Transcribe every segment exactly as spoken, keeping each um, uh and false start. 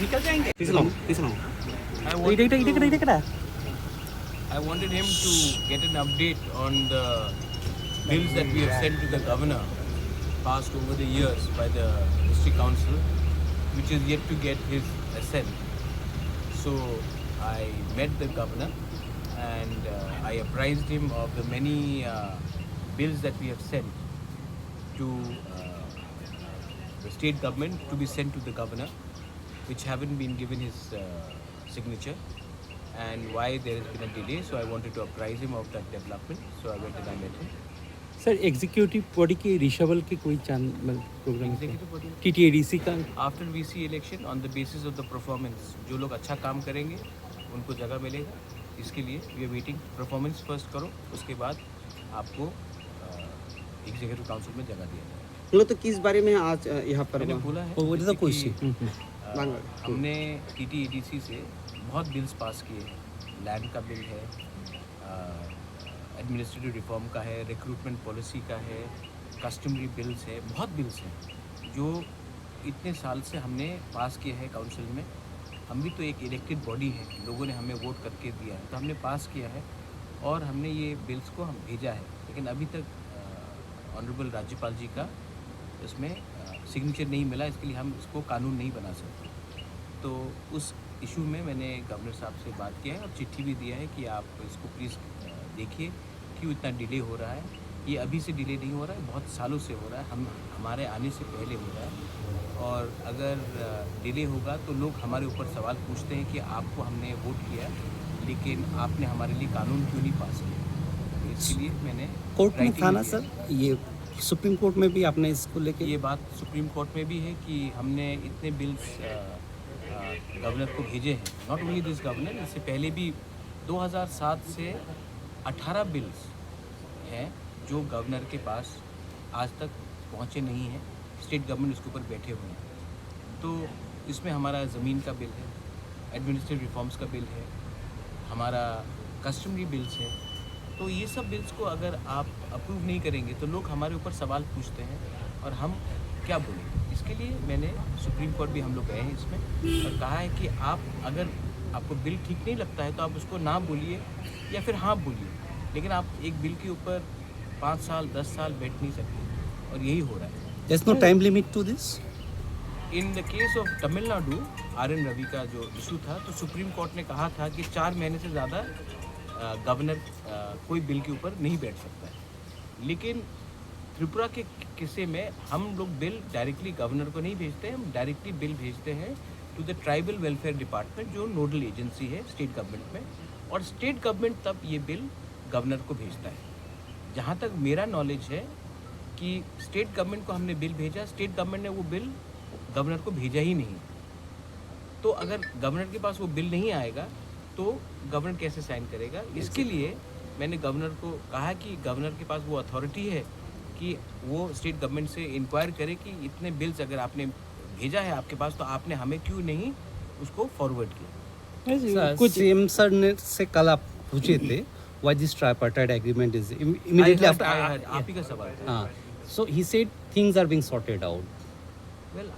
निकल जाएंगे। पीछे लाओ, पीछे लाओ। I wanted to, I wanted him to get an update on the bills that we have sent to the governor, passed over the years by the district council, which is yet to get his assent. So I met the governor and uh, I apprised him of the many uh, bills that we have sent to uh, the state government to be sent to the governor, which haven't been given his uh, signature, and why there has been a delay. So I wanted to apprise him of that development. So I went and I met him. Sir, executive body की रिशफल की कोई चांद programme? Executive body. TTADC का? After V C election, on the basis of the performance, जो लोग अच्छा काम करेंगे उनको जगह मिलेगा। इसके लिए we are waiting. Performance first करो, उसके बाद आपको एग्जीक्यूटिव काउंसिल में जगह दिया जाएगा। बोले तो किस बारे में आज अ, यहाँ पर मैंने हुआ? बोला है वो वो तो जैसे कोई कि, सी हम्म, हम्म। अ, बांग्ला। हमने टीटीएडीसी से बहुत बिल्स पास किए हैं। लैंड का बिल है, एडमिनिस्ट्रेटिव रिफॉर्म का है, रिक्रूटमेंट पॉलिसी का है, कस्टमरी बिल्स है, बहुत बिल्स हैं जो इतने साल से हमने पास किए हैं काउंसिल में। हम भी तो एक इलेक्टेड बॉडी है, लोगों ने हमें वोट करके दिया है, तो हमने पास किया है और हमने ये बिल्स को हम भेजा है, लेकिन अभी तक ऑनरेबल राज्यपाल जी का इसमें सिग्नेचर नहीं मिला, इसके लिए हम इसको कानून नहीं बना सकते। तो उस इशू में मैंने गवर्नर साहब से बात किया है और चिट्ठी भी दिया है कि आप इसको प्लीज़ देखिए, क्यों इतना डिले हो रहा है। ये अभी से डिले नहीं हो रहा है, बहुत सालों से हो रहा है, हम हमारे आने से पहले हो रहा है। और अगर डिले होगा तो लोग हमारे ऊपर सवाल पूछते हैं कि आपको हमने वोट किया, लेकिन आपने हमारे लिए कानून क्यों नहीं पास किया। इसके लिए मैंने कोर्ट में राइटिंग था में ना दिया। सर, ये सुप्रीम कोर्ट में भी आपने इसको लेके? ये बात सुप्रीम कोर्ट में भी है कि हमने इतने बिल्स गवर्नर को भेजे हैं। नॉट ओनली दिस गवर्नर, इससे पहले भी दो हज़ार सात से अठारह बिल्स हैं जो गवर्नर के पास आज तक पहुँचे नहीं हैं। स्टेट गवर्नमेंट उसके ऊपर बैठे हुए हैं। तो इसमें हमारा ज़मीन का बिल है, एडमिनिस्ट्रेटिव रिफॉर्म्स का बिल है, हमारा कस्टमरी बिल्स है। तो ये सब बिल्स को अगर आप अप्रूव नहीं करेंगे तो लोग हमारे ऊपर सवाल पूछते हैं और हम क्या बोलेंगे। इसके लिए मैंने सुप्रीम कोर्ट भी हम लोग गए हैं इसमें और कहा है कि आप अगर आपको बिल ठीक नहीं लगता है तो आप उसको ना बोलिए या फिर हाँ बोलिए, लेकिन आप एक बिल के ऊपर पाँच साल दस साल बैठ नहीं सकते और यही हो रहा है। There's no time limit to this? In the case of Tamil Nadu, R N Ravi का जो इशू था, तो सुप्रीम कोर्ट ने कहा था कि चार महीने से ज़्यादा गवर्नर कोई बिल के ऊपर नहीं बैठ सकता है। लेकिन त्रिपुरा के किस्से में हम लोग बिल डायरेक्टली गवर्नर को नहीं भेजते हैं, हम डायरेक्टली बिल भेजते हैं to the tribal welfare department, जो नोडल एजेंसी है स्टेट गवर्नमेंट में, और स्टेट गवर्नमेंट तब ये बिल गवर्नर को भेजता है। जहाँ तक मेरा नॉलेज है कि स्टेट गवर्नमेंट को हमने बिल भेजा, स्टेट गवर्नमेंट ने वो बिल गवर्नर को भेजा ही नहीं। तो अगर गवर्नर के पास वो बिल नहीं आएगा तो गवर्नर कैसे साइन करेगा? इसके लिए मैंने गवर्नर को कहा कि गवर्नर के पास वो अथॉरिटी है कि वो स्टेट गवर्नमेंट से इंक्वायर करे कि इतने बिल्स अगर आपने भेजा है आपके पास तो आपने हमें क्यों नहीं उसको फॉरवर्ड किया? कुछ सीएम सर ने से कल आप पूछे थे, why this tripartite agreement is immediately after? I heard, आप ही का सवाल था। हाँ, so he said things are being sorted out. Well,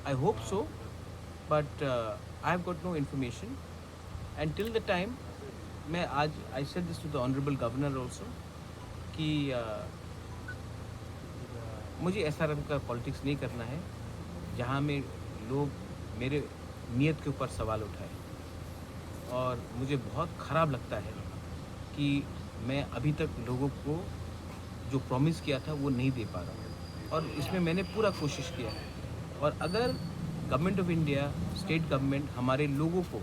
I hope so, but uh, I have got no information. And till the time, मैं आज, I said this to the honorable governor also, कि uh, मुझे एसआरएम का पॉलिटिक्स नहीं करना है जहाँ में लोग मेरे नीयत के ऊपर सवाल उठाए। और मुझे बहुत ख़राब लगता है कि मैं अभी तक लोगों को जो प्रॉमिस किया था वो नहीं दे पा रहा हूँ। और इसमें मैंने पूरा कोशिश किया है। और अगर government of India, state government हमारे लोगों को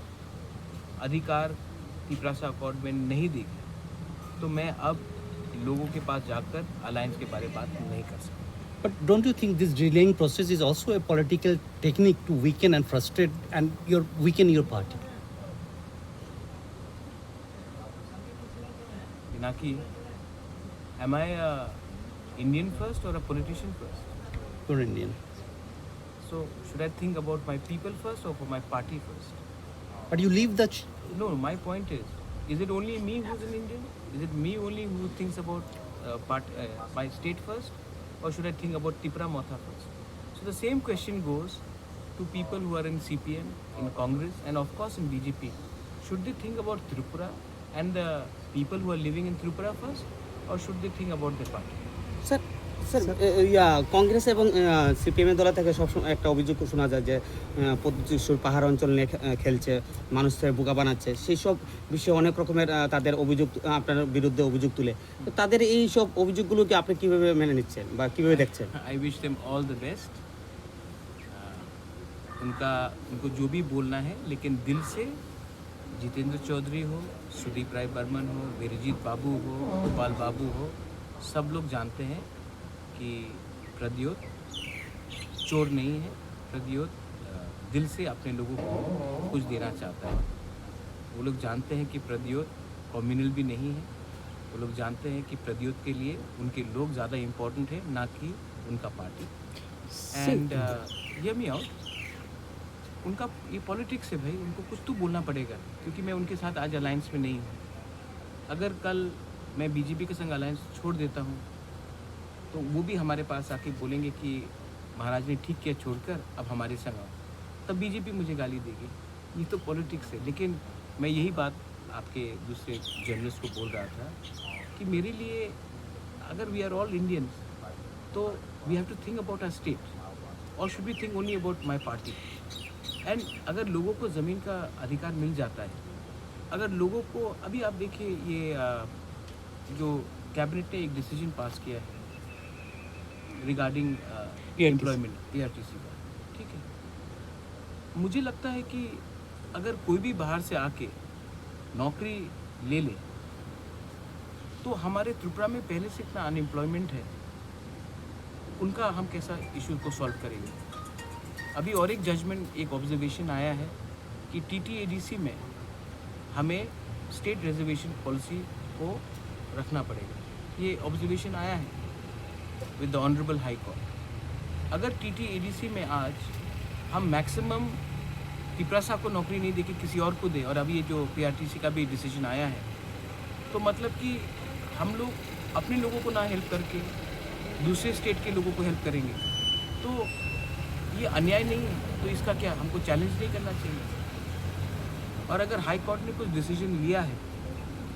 अधिकार तिपरासा अकॉर्ड में नहीं देगी तो मैं अब लोगों के पास जाकर अलायंस के बारे में बात नहीं कर सकता। But don't you think this delaying process is also a political technique to weaken and frustrate and your weaken your party? Pinaki, am I a Indian first or a politician first? You're Indian. So should I think about my people first or for my party first? But you leave the ch- No, my point is, is it only me who's an Indian? Is it me only who thinks about uh, part, uh, my state first, or should I think about Tipra Motha first? So The same question goes to people who are in C P M, in Congress, and of course in B J P. Should they think about Tripura and the people who are living in Tripura first, or should they think about their party? Sir sir এ- এ- ইয়া কংগ্রেস এবং CPM এর দল থেকে সবসময় একটা অভিযোগ শোনা যায় যে আহ, প্রদ্যুৎ কিশোর পাহাড় অঞ্চল নিয়ে খে- আহ, খেলছে, মানুষকে বোকা বানাচ্ছে, সেই সব বিষয়ে অনেক রকমের আহ, তাদের অভিযোগ আহ, আপনার বিরুদ্ধে অভিযোগ তুলে। তো তাদের এই সব অভিযোগগুলোকে আপনি কিভাবে মেনে নিচ্ছেন বা কিভাবে দেখছেন? I wish them all the best. Uh, उनका उनको जो भी बोलना है, लेकिन दिल से जितेंद्र चौधरी हो, सुदीप राय बर्मन हो, वीरजीत बाबू हो, गोपाल बाबू हो, सब लोग जानते हैं कि प्रद्योत चोर नहीं है। प्रद्योत अ, दिल से अपने लोगों को कुछ देना चाहता है। वो लोग जानते हैं कि प्रद्योत कम्युनल भी नहीं है। वो लोग जानते हैं कि प्रद्योत के लिए उनके लोग ज़्यादा इम्पोर्टेंट है, ना कि उनका party. And hear me out, उनका ये पॉलिटिक्स है भाई, उनको कुछ तो बोलना पड़ेगा, क्योंकि मैं उनके साथ आज अलायंस में नहीं हूँ। अगर कल मैं बीजेपी के संग अलायंस छोड़ देता हूँ, तो वो भी हमारे पास आके बोलेंगे कि महाराज ने ठीक किया छोड़कर, अब हमारे संग आओ। तब बीजेपी मुझे गाली देगी। ये तो पॉलिटिक्स है। लेकिन मैं यही बात आपके दूसरे जर्नलिस्ट को बोल रहा था कि मेरे लिए, अगर we are all Indians, तो we have to think about our state. Or should we think only about my party? And अगर लोगों को ज़मीन का अधिकार मिल जाता है, अगर लोगों को, अभी आप देखिए, ये अ, जो कैबिनेट ने एक डिसीजन पास किया है रिगार्डिंग पीआरटीसी। एम्प्लॉयमेंट, पीआरटीसी का, ठीक है, मुझे लगता है कि अगर कोई भी बाहर से आके नौकरी ले ले, तो हमारे त्रिपुरा में पहले से इतना अनएम्प्लॉयमेंट है, उनका हम कैसा इशू को सॉल्व करेंगे? अभी और एक जजमेंट, एक ऑब्जर्वेशन आया है कि टीटीएडीसी में हमें स्टेट रिजर्वेशन पॉलिसी को रखना पड़ेगा। ये ऑब्जर्वेशन आया है with the honourable high court. अगर टीटीएडीसी में आज हम मैक्सिमम तिपरासा को नौकरी नहीं देके किसी और को दे, और अभी ये जो पीआरटीसी का भी डिसीजन आया है, तो मतलब कि हम लोग अपने लोगों को ना हेल्प करके दूसरे स्टेट के लोगों को हेल्प करेंगे, तो ये अन्याय नहीं है। तो इसका क्या हमको चैलेंज नहीं करना चाहिए? और अगर हाई कोर्ट ने कुछ डिसीजन लिया है,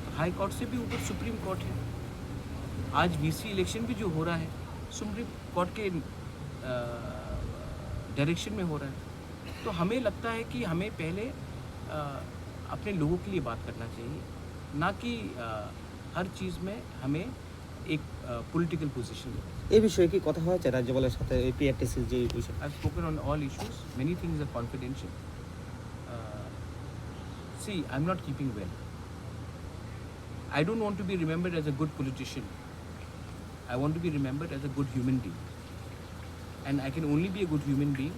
तो हाई कोर्ट से भी ऊपर सुप्रीम कोर्ट है। आज वीसी इलेक्शन भी जो हो रहा है, सुप्रीम कोर्ट के डायरेक्शन में हो रहा है। तो हमें लगता है कि हमें पहले अ, अपने लोगों के लिए बात करना चाहिए, ना कि अ, हर चीज़ में हमें एक पॉलिटिकल पोजीशन लेना चाहिए। এই বিষয়ে কি কথা হয়েছে রাজ্যপালের সাথে এই পিআরটিসির যে বিষয়? I've spoken on all issues. Many things are confidential. Uh, see, I'm not keeping well. I don't want to be remembered as a good politician. I want to be remembered as a good human being. And I can only be a good human being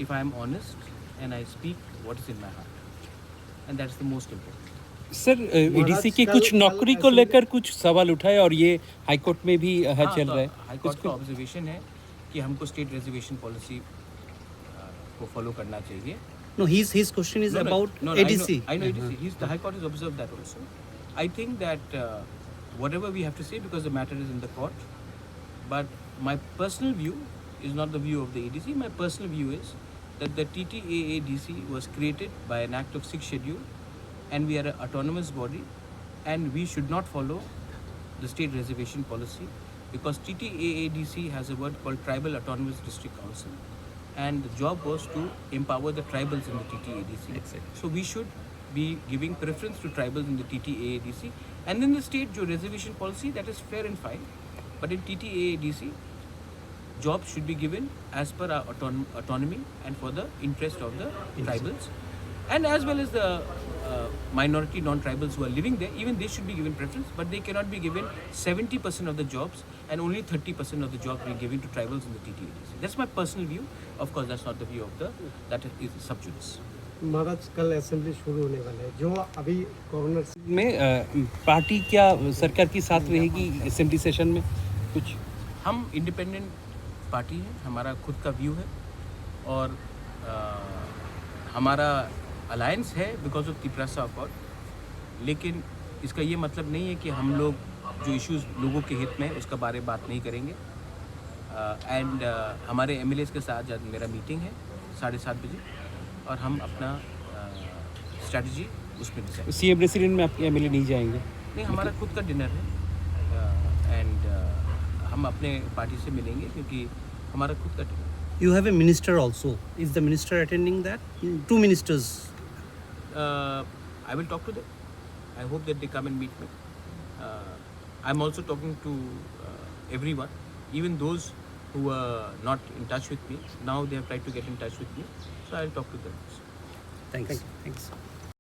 if I am honest and I speak what is in my heart. And that's the most important. Sir, EDC की कुछ नौकरी को लेकर कुछ सवाल उठाए और ये हाई कोर्ट में भी अ, हाँ, चल तो रहा है। हाई कोर्ट का इसको ऑब्जर्वेशन है कि हमको स्टेट रिजर्वेशन पॉलिसी को फॉलो करना चाहिए। No, his his question is No, no, about no, no, I know, ADC. I know ADC. He's, the High Court has observed that also. I think that uh, whatever we have to say, because the matter is in the court, but my personal view is not the view of the ADC. My personal view is that the TTAADC was created by an act of Sixth Schedule, and we are an autonomous body, and we should not follow the state reservation policy, because TTAADC has a word called Tribal Autonomous District Council, and the job was to empower the tribals in the TTAADC. Exactly. So we should be giving preference to tribals in the TTAADC, and then the state जो reservation policy, that is fair and fine, but in TTAADC, job should be given as per our auton- autonomy and for the interest of the tribals, and as well as the uh, minority non-tribals who are living there. Even they should be given preference, but they cannot be given seventy percent of the jobs and only thirty percent of the jobs being given to tribals in the TTAADC. That's my personal view. Of course, that's not the view of the, that is sub judice. महाराज, कल असेंबली शुरू होने वाला है, जो अभी गवर्नर में अ, पार्टी क्या सरकार की साथ रहेगी असेंबली सेशन में? कुछ हम इंडिपेंडेंट पार्टी है, हमारा खुद का व्यू है, और अ, हमारा अलायंस है बिकॉज ऑफ तिपरासा अकॉर्ड, लेकिन इसका ये मतलब नहीं है कि हम लोग जो इश्यूज लोगों के हित में है, उसका बारे में बात नहीं करेंगे। अ, एंड हमारे एमएलए के साथ जब मेरा मीटिंग है साढ़े सात बजे, और हम अपना स्ट्रेटजी उसमें डिसाइड। सीएम रेसिडेंट में आपके एमएलए नहीं जाएंगे? नहीं, हमारा खुद का डिनर है, एंड हम अपने पार्टी से मिलेंगे, क्योंकि हमारा खुद का डिनर है। You have a minister also. Is the minister attending that? Two ministers. Uh, I will talk to them. I hope that they come and meet me. Uh, I'm also talking to uh, everyone, even those who are not in touch with me. Now they have tried to get in touch with me, so I'll talk to them. Thanks. Thanks.